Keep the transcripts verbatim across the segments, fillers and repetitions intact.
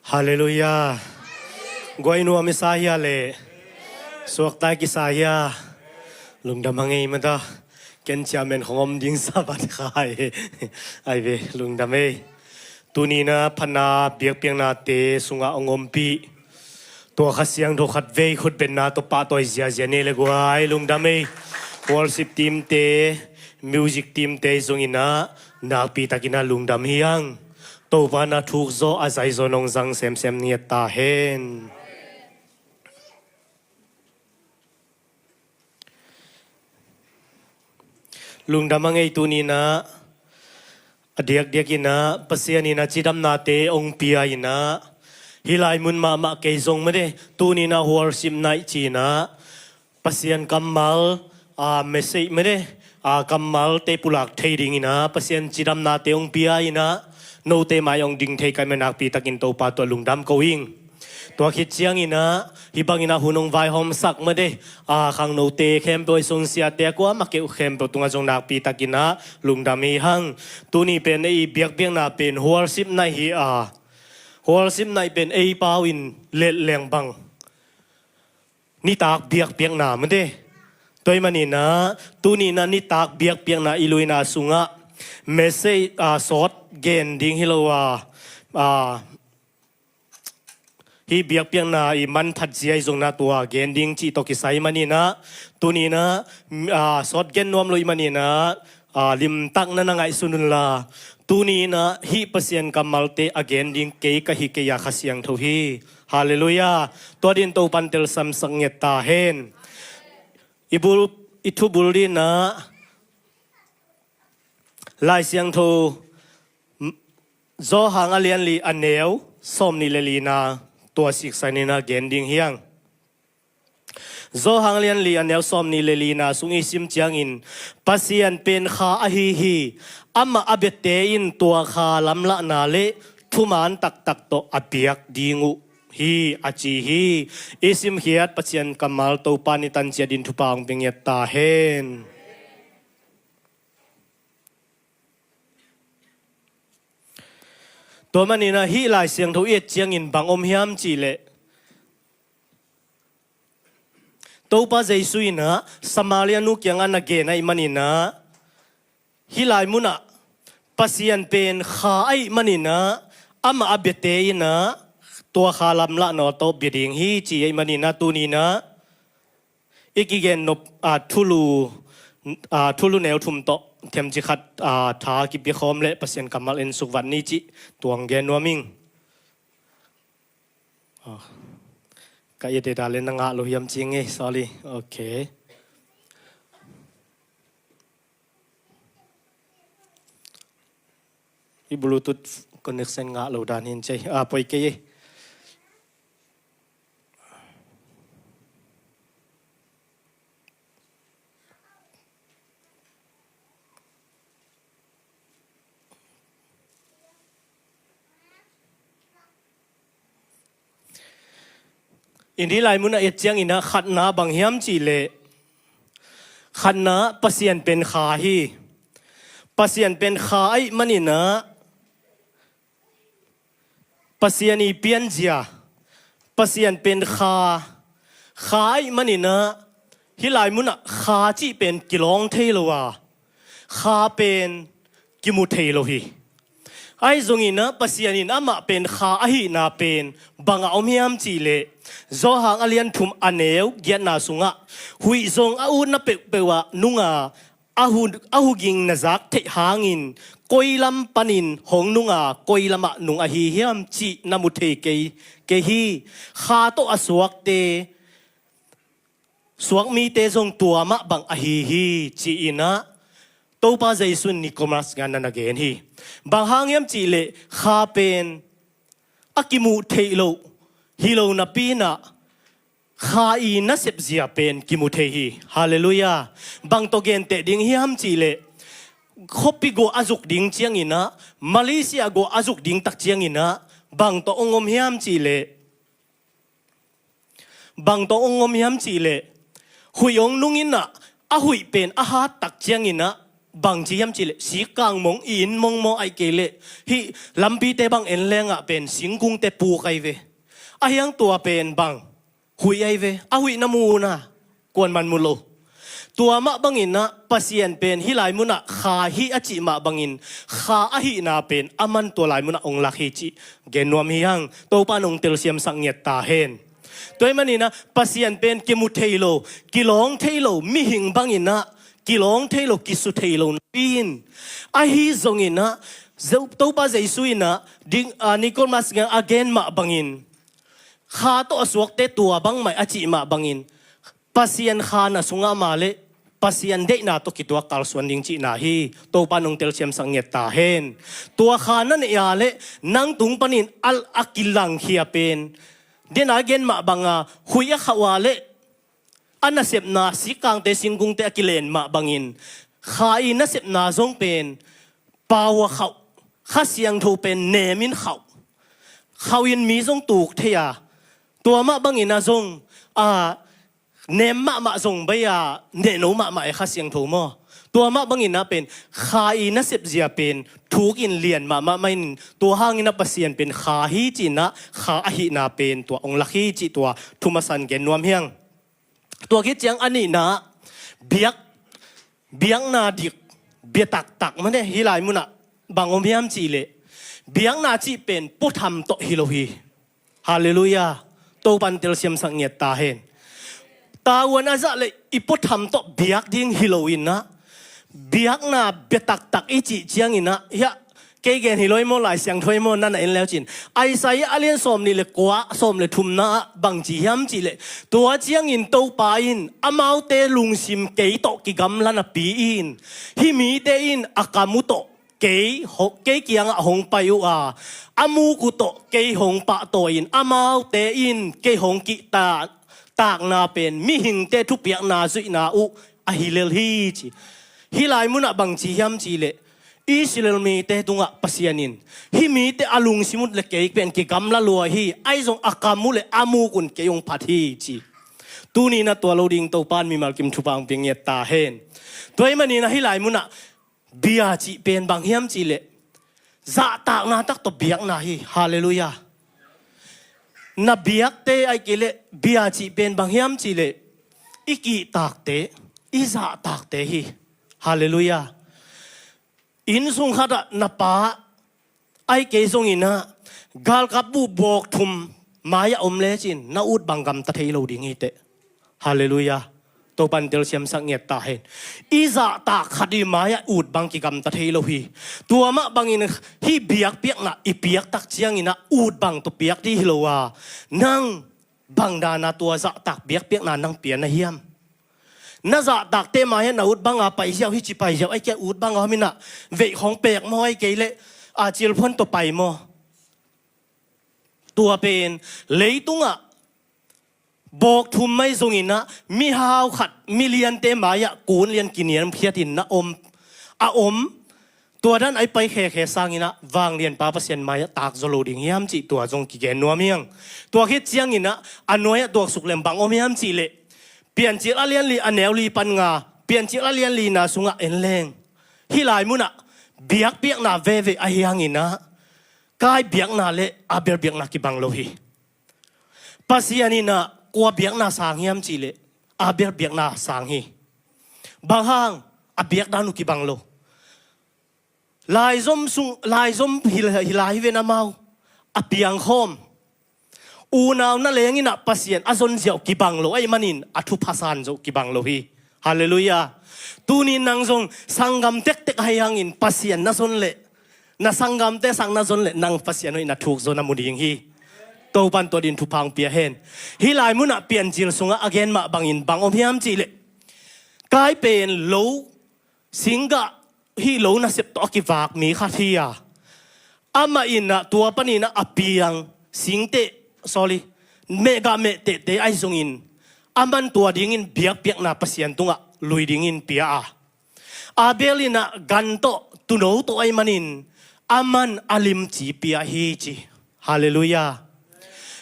Halleluiah. Guai nuam i sa hia le? Suakta i kisa hia? Lungdam a ngei mata. Ken chairman khong om ding sa vat khai. Ai ve, lungdam ei. Tuni na phatna biakpiaknate sungah hong ompih tua Kha Siangtho khat vei khutbetna tawh pahtawi ziazia ni le guai, lungdam ei. Worship team te, music team te zongin ah nakpi takin ah lungdam hi hang. Topa na thuk zaw a zai zaw nong zang semsem ngiat ta hen. Lungdam a ngei. Tuni na a diakdiak in ah Pasian in ah cidamnate hong pia in ah, hih lai mun mahmah kei zong mate, tuni na worship night ci in ah Pasian kammal, a, message mate, a, kammalte pulak thei dingin ah Pasian cidamnate hong pia in ah, note mai hong ding thei ka hih manin nakpi takin Topa tungah lungdam ko ing. Tua khit ciangin ah hih bangin ah hun hong vaihawmsak mate, a, khangnote khempeuh, a sungsiate, a kuamah keuh khempeuh tungah zong nakpi takin ah lungdam hi hang. Tuni pen ei biakpiakna pen worship night hi a, worship night pen ei pau in letleng bang nitak biakpiakna mate. Tua hih manin ah tuni na nitak biakpiakna i luina sungah message, a, sawt gen ding hi lo a, a, hih biakpiakna i manphat zia i zong na tua gen ding cih tawh kisai manin ah, tuni na, a, sawt gen nuam lo hih manin ah, a, limtak na na ngaihsun unla, tuni na hih Pasian kammalte a gen ding kei ka hi kei a, Kha Siangtho hi. Halleluiah. Tua dingin Topan telsiamsak ngiat ta hen. I bul, i thubul dingin ah Lai Siangtho, m-, Johan a lian li a neu sawmnih le lina tua siksanin ah gen ding hi hang. Johan a lian li a neu sawmnih le lina sung i sim ciangin, Pasian pen Kha ahi hi. Amah a biate in tua Kha lamlahna le thuman taktak tawh a piak ding uh hi, a ci hi. I simkhiat Pasian kammal Topan i tan ciat dingin thupha hong pia ngiat ta hen. Tua manin ah hih Lai Siangtho i et ciangin bang om hiam cih leh, Topa Jesu in ah Samaria nu kiangah na gen ahih manin ah, hih lai munah Pasian pen Kha ahih manin ah, amah a biate in ah tua Kha lamlahna tawh bia ding hi ci ahih manin ah, tuni na i kigen nop, a, thulu, a, thulu neu thum tawh themcik khat, a, tha kipia khawm leh Pasian kammal en suk vat ni cih tua hong gen nuam ing. A, ka i data le na ngah lo hiam ci ing e, sorry. Ok. I Bluetooth connection ngah lo dan hi in cei. A, poi kei e. Inn hi lai munah i et ciangin ah khatna bang hiam cih leh, khatna Pasian pen Kha hi. Pasian pen Kha ahih manin ah Pasian i pianzia, Pasian pen Kha, Kha ahih manin ah hih lai munah Kha cih pen kilawng thei lo a, Kha pen kimu thei lo hi. Ahi zongin ah Pasian in amah pen Kha ahihna pen bangah om hiam cih leh, Johan a lian thum a neu giatna sungah, huih zong a utna peuhpeuh ah nung a, a hu, a hu ging na zak theih hangin koi lam panin hong nung a, koi lamah nung ahi hiam cih na mu thei kei, kei hi. Kha tawh a suakte, suak mite zong tua mah bang ahi hi, ci-in ah Topa Jesu in Nicodemus kiangah na na gen hi. Bang hang hiam cih leh Kha pen a kimuh theih loh hi lo napi-in ah Kha i nasepzia pen kimu thei hi. Halleluiah. Bang tawh genteh ding hiam cih leh, khuapi guah a zuk ding ciangin ah, Malaysia guah a zuk ding tak ciangin ah, bang tawh hong om hiam cih leh, bang tawh hong om hiam cih leh, huih hong nung in ah, a huih pen a hat tak ciangin ah, bang ci hiam cihleh, sikkang mong, i inn mong maw, ahih kei leh hih lampite bang en lengah pen singkungte puk ahi ve. Ahi hang tua pen bang, huih ahi ve. A huih na mu na, kuaman mu lo. Tua mah banginah Pasian pen hih lai munah Kha hi a cih mah bangin, Kha ahihna pen aman tua lai munah hong lak hi cih gen nuam hi hang. Topa in hong telsiamsak ngiat ta hen. Tua ahih maninah Pasian pen kimu thei lo, kilawng thei lo, mihing banginah kilawng thei lo, kisu thei lo napi-in, ahi zonginah Zo-, Topa Jesu inah ding, a, Nicodemus kiang a gen mah bangin, Kha tawh a suakte tua bangmah a cih mah bangin, Pasian Kha na sungah mah leh Pasian deihna tawh kituak kalsuan ding cihna hi. Topa in hong telsiamsak ngiat ta hen. Tua Kha na neih a leh nang tung panin a, a kilangkhia pen, den a gen mah banga huih a khauh a leh a nasepna sikkangte, singkungte a kilen mah bangin, Kha i nasepna zong pen pau a khauh, Kha Siangtho pen nemin khauh, khauhin mi zong tuk thei a, tua mah banginah zong, a, nem mahmah zong bei a, nehno mahmah e Kha Siangtho maw. Tua mah banginah pen Kha i nasepzia pen thukin lian mahmah mahin, tua hanginah Pasian pen Kha hi cihinah Kha ahihna pen tua hong lak hi cih tua thu masa in gen nuam hi hang. Tua khit ciang a nihna, biak, biakna dik, bia taktak mah ne, hih lai munah bang om hiam cihleh, biakna cih pen puatham tawh hi lo hi. Halleluiah. Topa in telsiamsak ngiat ta hen. Tavuan a zah leh i puatham tawh biak ding hi loinah, biakna bia taktak i cih cianginah, hiah, kei gen hi lo hi maw, Lai Siangtho hi maw, na na en leu cin, Isaiah a lian sawmnih le kua, sawm le thumna ah bang ci hiam cihleh, tua ciangin Topa in amaute lungsim kei tawh kigamla napi-in, hih mite in a kam uh tawh kei ho-, kei kiangah hong pai uh a, a muk uh tawh kei hong pahtawi-in, amaute in kei hong kihta-, takna pen mihingte thupiakna zuihna uh ahi lel hi ci. Hih lai munah bang ci hiam cihleh, Israel mite tungah Pasian in hih mite a lungsim uh leh kei pen kigamla lua hi, ahi zong a kam uh leh a muk un kei hong phat hi ci. Tuninah tua lo ding Topa in mimal kim thupha hong pia ngiat ta hen. Tua ahih maninah hih lai munah bia cih pen bang hiam cihleh, zahtakna tak tawh biakna hi. Halleluiah. Na biakte ahih kei leh bia cih pen bang hiam cihleh, i kihtakte, i zahtakte hi. Halleluiah. Inn sung khatah na pa ahih kei zonginah galkap buh bawk thum mai-ah om lecin na ut bang gamta thei lo ding hi teh. Halleluiah. Topa in telsiamsak ngiat ta hen. I zahtak khat i mai-ah ut bang kigamta thei lo hi. Tua mah bangin hih biakpiakna i piaktak cianginah ut bang tawh piak ding hi lo a, nang bang dana tua zahtak biakpiakna nang pia na hiam? Na zahtakte mai-ah na ut banga pai ziau, hih ci pai ziau, ahih kei leh ut banga om inah veih khong pek maw, ahih kei leh a cilphuan tawh pai maw? Tua pen leitungah bawk thum mai zonginah mihau khat, miliante mai-ah kun lian kiniamkhiatin na om, a om. Tua dan a i pai khekhe sanginah vanglianpa Pasian mai-ah takzaw lo ding hiam cih tua zong kigen nuam hi hang. Tua khit cianginah a nuai-ah tuaksuk leng bang om hiam cihleh, Piancil a lian li, a neu li pan nga, Piancil a lian lina sungah en leng, hih lai munah biakpiakna veve ahi hanginah Kain biakna leh Abel biakna kibang lo hi. Pasian inah kua biakna sang hiam cihleh, Abel biakna sang hi. Bang hang? A biakdan uh kibang lo. Laizom sung, laizom hi, hi lai hi ven amau. A piangkhawm. Unau na lenginah Pasian a zonzia uh kibang lo ahih manin a thupha san zo uh kibang lo hi. Halleluiah. Tuni nang zong sanggam tektek ahi hangin Pasian na zon leh, na sanggamte sang na zon leh nang Pasian hoih na thuk zo na mu ding hi. Topa in tua din thupha hong pia hen. Hih lai munah Piancil sungah a gen mah bangin bang om hiam cihleh, Kain pen lo, singgah, hih lo nasep tawh a kivak mi khat hi a, amah inah tua paninah a piang singteh, sorry, mehgah mehtehte ahi zongin aman tua dingin biakpiakna Pasian tungah lui dingin pia a, Abel inah gan tawh, tuuno tawh ahih manin aman a limci pia hi ci. Halleluiah.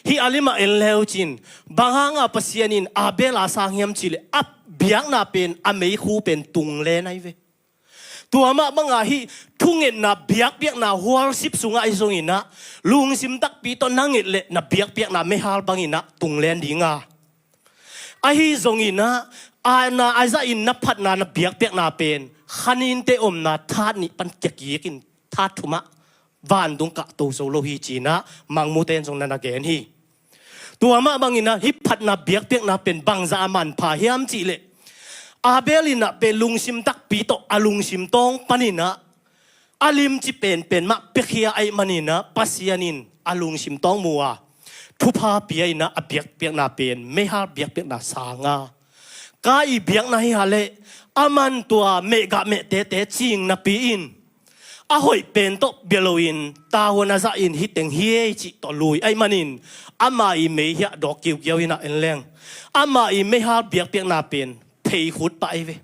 Hih a limah en leu cin, bang hanga Pasian in Abel a sang hiam cihleh, a biakna pen, a meikhu pen tung len ahi ve. Tua mah banga hih thungetna biakpiakna worship sungah ahi zonginah lungsim takpi tawh na nget leh na biakpiakna meihal banginah tunglen dinga, ahi zonginah aana a zahin na phatna na biakpiakna pen khaninte omna tha nih pan kiakikin tha thumah vantung kahto zo lo hi cinah mangmuten zong na na gen hi. Tua mah banginah hih phatna biakpiakna pen bangzah a manpha hiam cihleh, Abel inah pen lungsim takpi tawh a lungsim tawng paninah a limci penpen mah piakhia ahih maninah Pasian in a lungsim tawng mu a thupha pia inah a biakpiakna pen meihal biakpiakna sanga, Kain biakna hi haleh a man tua mehgah mehtete cing napi-in a hoih pen tawh bia loin tahuan a zahin hih teng hi ei cih tawh lui ahih manin ama i mei hiah dawk kiukiau inah en leng ama i meihal biakpiakna pen pheikhut pah ei ve.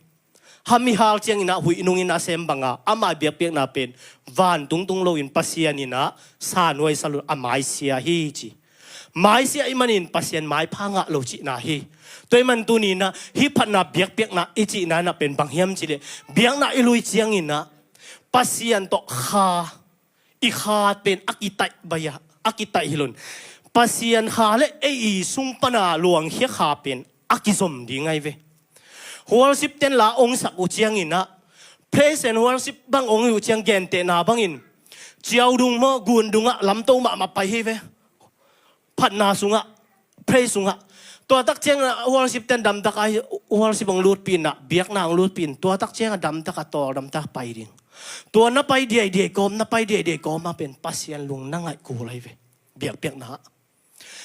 Ham i hal cianginah huih nungin a sem banga ama biakpiakna pen vantung tung loin Pasian inah sanuai salun a maisia hi ci. Maisia ahih manin Pasian maipha ngah lo cihna hi. Tua ahih man tuninah hih phatna biakpiakna i cihna inah pen bang hiam cihleh, biakna i lui cianginah Pasian tawh kha, i kha pen a kitaih baih a, a kitaih hi loin Pasian kha le ei i sung pana luangkhia kha pen a kizom ding ahi ve. Worship ten la ong sak uh cianginah praise and worship bang ong hi uh ciang gentehna bangin ciaudung maw gundungah lamto mahmah pai hi ve. Phatna sungah, praise sungah. Tuatak ciangah worship ten damtak a worship hong lutpih inah biakna hong lutpih in tuatak ciangah damtak a tawl damtak pai ding. Tua na pai diaidiai kawm, na pai diaidiai kawm a pen Pasian lung na ngaih kul ahi ve. Biakpiakna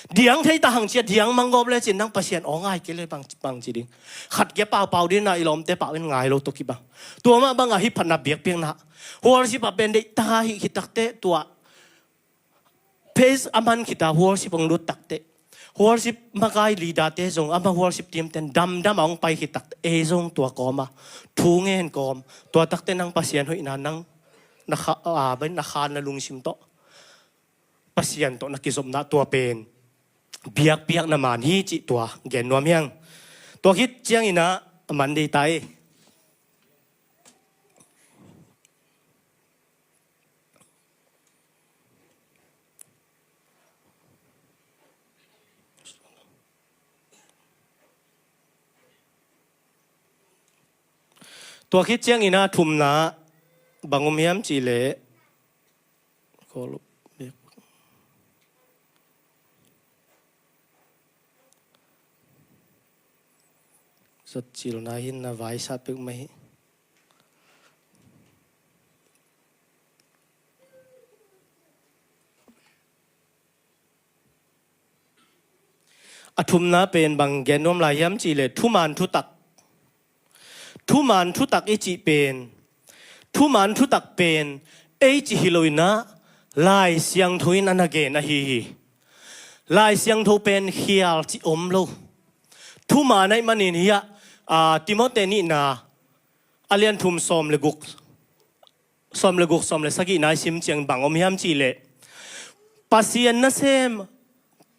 diang thei ta hang cia diang manggawp lecin nang Pasian aw ngai kei le bang, bang ci ding. Khat kia paupau dina i lawmte pau in ngai lo tawh kibang. Tua mah banga hih phatna biakpiakna worship a pen deih ta hih khit takteh tua praise a man khita worship hong lut takteh worship makai leader te zong ama worship team ten damdam a hong pai khit takteh ei zong tua kawma thu ngen kawm. Tua takteh nang Pasian hoihna nang na kha, a, na kha na lungsim tawh Pasian tawh na kizopna tua pen biakpiakna man hi cih tua gen nuam hiang. Tua khit cianginah a man dei ta hi. Tua khit cianginah thumna bang om hiam cihleh, zatcilna hin na vaisat pek mah hi. A thumna pen bang gen nuam lai hiam cihleh thuman thutak. Thuman thutak i cih pen, thuman thutak pen ei cih hi loinah Lai Siangtho in a na gen ahi hi. Lai Siangtho pen khial cih om lo. Thuman ahih manin hiah, a, Timote nihna a lian thum sawm le guk sawm le guk sawm le sagihna i sim ciang bang om hiam cihleh, Pasian nasem,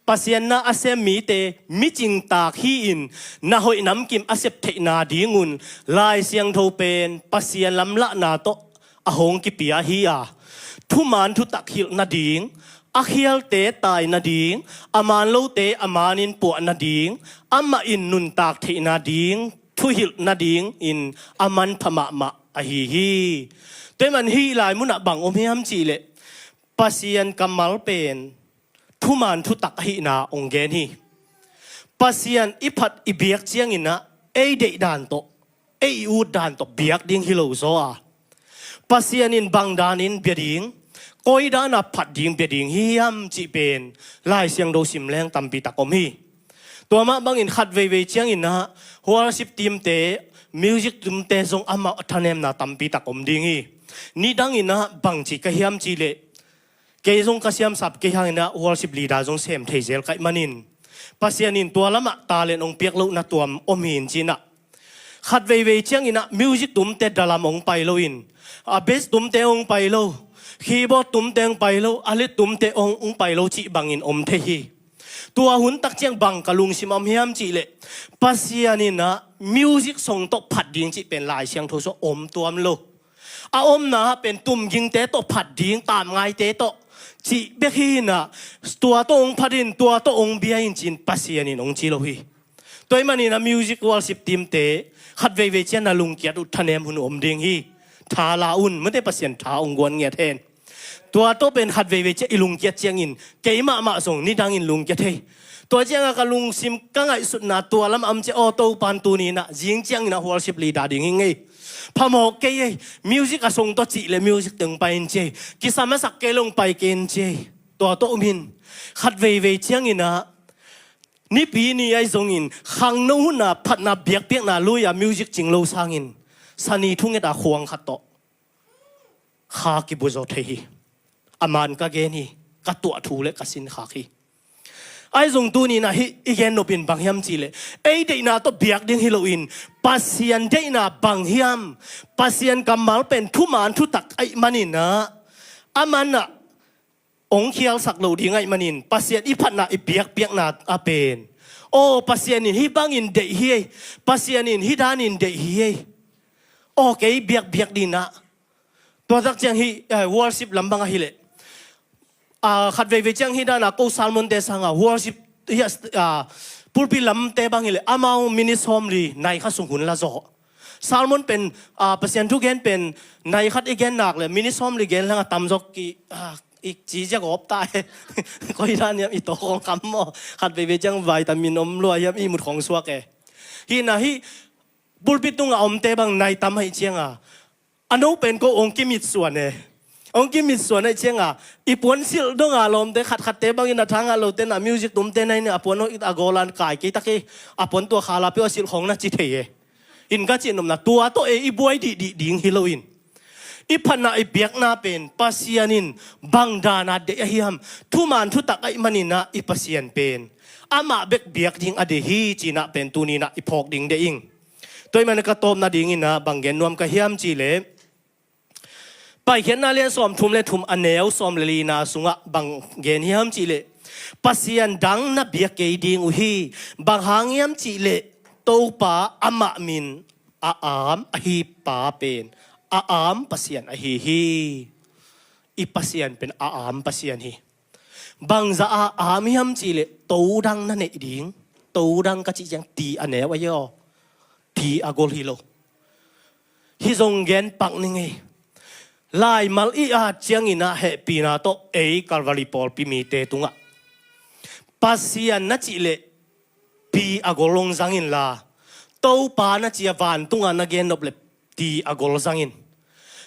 Pasian na a sem mite micingtak hi-in na hoih namkim a sep theihna dingun Lai Siangtho pen Pasian lamlahna tawh a hong kipia hi a, thuman thutak hilh nading, a khialte tai nading, a manlote a manin puah nading, amah in nuntak theih nading thuhilh nadingin a manpha mahmah ahi hi. Tua ahih man hih lai munah bang om hiam cihleh, Pasian kammal pen thuman thutak ahihna hong gen hi. Pasian i phat i biak cianginah ei deih dan tawh, ei i ut dan tawh biak ding hi lo zaw a, Pasian in bang danin bia ding, koi dana phat ding bia ding hi hiam cih pen Lai Siangtho sim leng tampi tak om hi. Tua mah bangin khat veivei cianginah worship team te, music team te zong amau a thanemna tampi tak om ding hi. Nidanginah bangci ka hiam cihleh, kei zong ka siamsap kei hanginah worship leader zong sem thei zel ka hih manin Pasian in tua lamah talent hong piak lohna tuam om hi in cinah, khat veivei cianginah music tumte dalam hong pai loin, a bass tumte hong pai lo, keyboard tumte hong pai lo, a lead tumte hong, hong pai lo cih bangin om thei hi. Tua hun tak ciang bang ka lungsim om hiam cihleh, Pasian inah music song tawh phat ding cih pen Lai Siangtho sung om tuam lo. a omna ah pen tumgingte tawh phat ding, tamngaite tawh cih bek hi inah, tua tawh hong phat in, tua tawh hong bia in ci-in Pasian in hong ci lo hi. Tua ahih manin a music worship team-te khat veivei ciang na lungkiat uh thanem hun om ding hi. Tha la un, mate, Pasian tha hong guan ngiat hen. Tua tawh pen khat veivei ciang i lungkiat ciangin, kei mahmah zong nidangin lungkiat hi. Tua ciangah ka lungsim ka ngaihsutna tua lamah om ciang, aw, Topa'n tuni inah zing ciangin a worship leader ding hi ngei. Phamawh kei ei, music a song tawh cih leh music teng pai in ci ei. Kisam a sak kei lo ong pai kei in ci ei. Tua tawh om in, khat veivei ciangin ah, nipi ni ahi zongin, khangno hun a phatna biakpiakna lui-a music cing lo sangin, sani thunget a khuang khat tawh kha kibuzaw thei hi. A man ka gen hi, ka tuah thu le ka sinkhak hi. Ahi zong tuni inah hih i gen nop in bang hiam cih leh, ei deihna tawh biak ding hi loin, Pasian deihna bang hiam, Pasian kammal pen thuman thutak ahih manin ah, a man ah hong khialsak lo ding ahih manin, Pasian i phatna i biakpiakna ah pen, aw, Pasian in hih bangin deih hi ei, Pasian in hih danin deih hi ei. Aw, kei biakpiak ding inah, tua tak ciang hih, eh, worship lam bang ahih leh, ah, khat veivei ciang hih dan a ko sermon-te sangah worship, hih, ah, pulpit lamte bang hi leh amau minute sawmli nai khat sung hun la zaw. Sermon pen, ah, Pasian thu gen pen nai khat i gen nak leh minute sawmli gen leng a tamzaw ki, ah, i ci ziak awp ta e. Koi dan hiam, i taw khawng kham maw? Khat veivei ciang vitamin om lua hiam, ihmut khawng suak e. Hih inah hih pulpit tungah omte bang nai tam ahih ciangah, a no pen ko hong kimitsuan e. Hong kimitsuan ahih ciangah, i puansilh donga lawmte khatkhatte bangin a tha ngah lote na music tumte na in a puan a gawl a kai kei tak hi. A puan tua khala peuh a silh khawng na ci thei e. In ka cih nopna, tua tawh ei i buai dihdih ding hi loin, i phatna i biakna pen Pasian in bang dan a deih ahi hiam, thuman thutak ahih manin ah i Pasian pen amah bek biak ding a deih hi ci-in ah pen tuni inah i phawk ding deih ing. Tua ahih manin ka tawpna dingin ah bang gen nuam ka hiam cih leh, Paikhiatna lian sawmthum le thum, a neu sawm le lina sungah bang gen hiam cih leh, Pasian dang na biak kei ding uh hi. Bang hang hiam cih leh, Topa amah min a am ahi pa pen a am Pasian ahi hi. I Pasian pen a am Pasian hi. Bangzah a am hiam cih leh, to dang na neih ding. To dang ka cih ciang ti a neu ahi aw. Ti a gol hi lo. Hih zong gen pak ning ei. Laimal i at ciangin ah hehpihna tawh ei Calvary pawlpi mite tungah, Pasian na cih leh pi a gol hong zang inla, Topa na cih a vantung a na gen nop leh ti a gol zang in.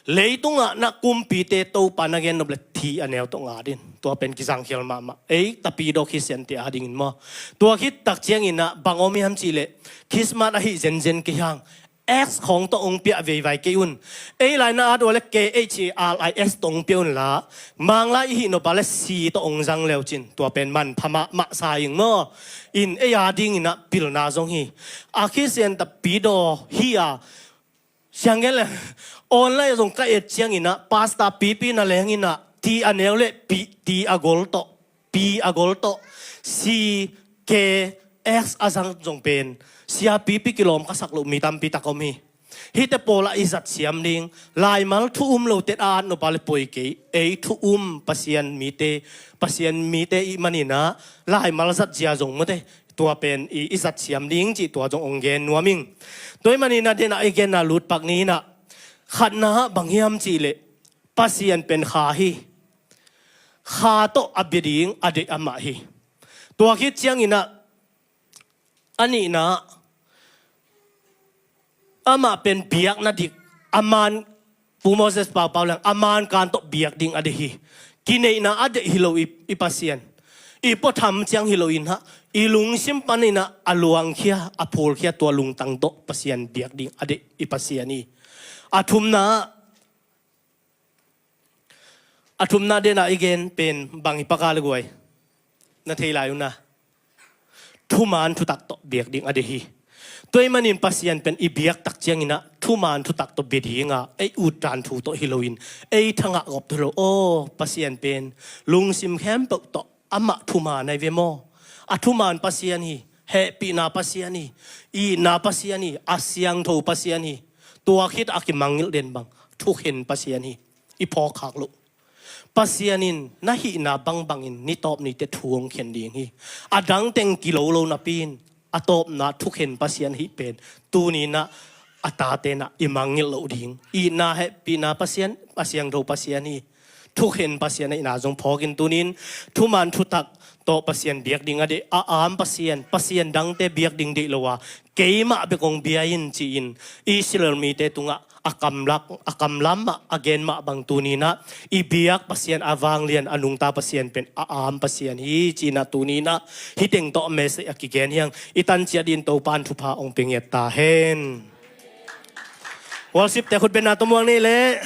Leitungah na kumpite Topa na gen nop leh ti a neu tawh ngat in. Tua pen kizangkhial mahmah. Ei Tapidaw Khristiante adingin maw. Tua khit tak ciangin ah bang om hiam cih leh, Christmas ahi zenzen kei hang, X khawng tawh hong piah veivai kei un. Ei lai na at uh leh K H A R I S tawh hong piah unla, Manglai i hih nop a leh C tawh hong zang leu cin, tua pen manpha mahmah sa ing maw. In ei adingin ah pilna zong hi. A Khristian Tapidaw hi a, siang gen leh, online ah zong ka et ciangin ah, pastor pipi na leng in ah, ti a neu leh pi, ti a gol tawh, pi a gol tawh, C K X a zang zong pen, sia pipi kilawm ka sak loh mi tampi tak om hi. Hihte pawl ah i zat siam ding, laimal thu um lo tet a at nop a leh poi kei, ei thu um Pasian mite, Pasian mite i hih manin ah, laimal zat zia zong mate, tua pen i, i zat siam ding cih tua zong hong gen nuam ing. Tua ahih manin ah den ah i genna lut pak ni in ah, khatna ah bang hiam cih leh, Pasian pen kha hi. Kha tawh a bia ding a deih amah hi. Tua khit ciangin ah, a nihna ah, amah pen biakna dik, a man, Pu Moses paupau leng, a man kan tawh biak ding a deih hi. Kineihna a deih hi lo i, i Pasian. I puatham ciang hi loin ah, i lungsim panin ah a luangkhia, a phulkhia tua lungtang tawh Pasian biak ding a deih i Pasian hi. A thumna ah, a thumna den ah i gen pen bang hi pak a leh guai. Na thei lai uh na. Thuman thutak tawh biak ding a deih hi. Tua ahih manin Pasian pen i biak tak ciangin ah thuman thutak tawh bia ding a, ei utdan thu tawh hi loin, ei thangah gawp tawh hi lo. Aw, Pasian pen lungsim khempeuh tawh amah thuman ahi ve maw. A thuman Pasian hi, hehpihna Pasian hi, itna Pasian hi, a siangtho Pasian hi. Tua khit a kimangngilh den bang, thukhen Pasian hi. I phawk khak loh. Pasian in na hihna bangbangin nitawp nite thu hong khen ding hi. A dang teng kilo lo napi in a tawpna thukhen Pasian hih pen tuni-in ah a tate in ah i mangngilh loh ding. Itna hehpihna Pasian, a siangtho Pasian hi. Thukhen Pasian ahihna zong phawkin tuni in thuman thutak tawh Pasian biak ding a deih, a am Pasian, pasian dangte biak ding deih lo a, keimah bek hong bia in ci-in Israel mite tungah a kamlak, a kamlam mah, a gen mah bang tuni-in ah i biak Pasian, a vanglian, a nungta Pasian pen a am Pasian hi ci-in ah tuni-in ah hih teng tawh message a kigen hi hang. I tan ciat dingin Topa'n thupha hong pia ngiat ta hen. Worship-te khut bengna tawh muang ni leh.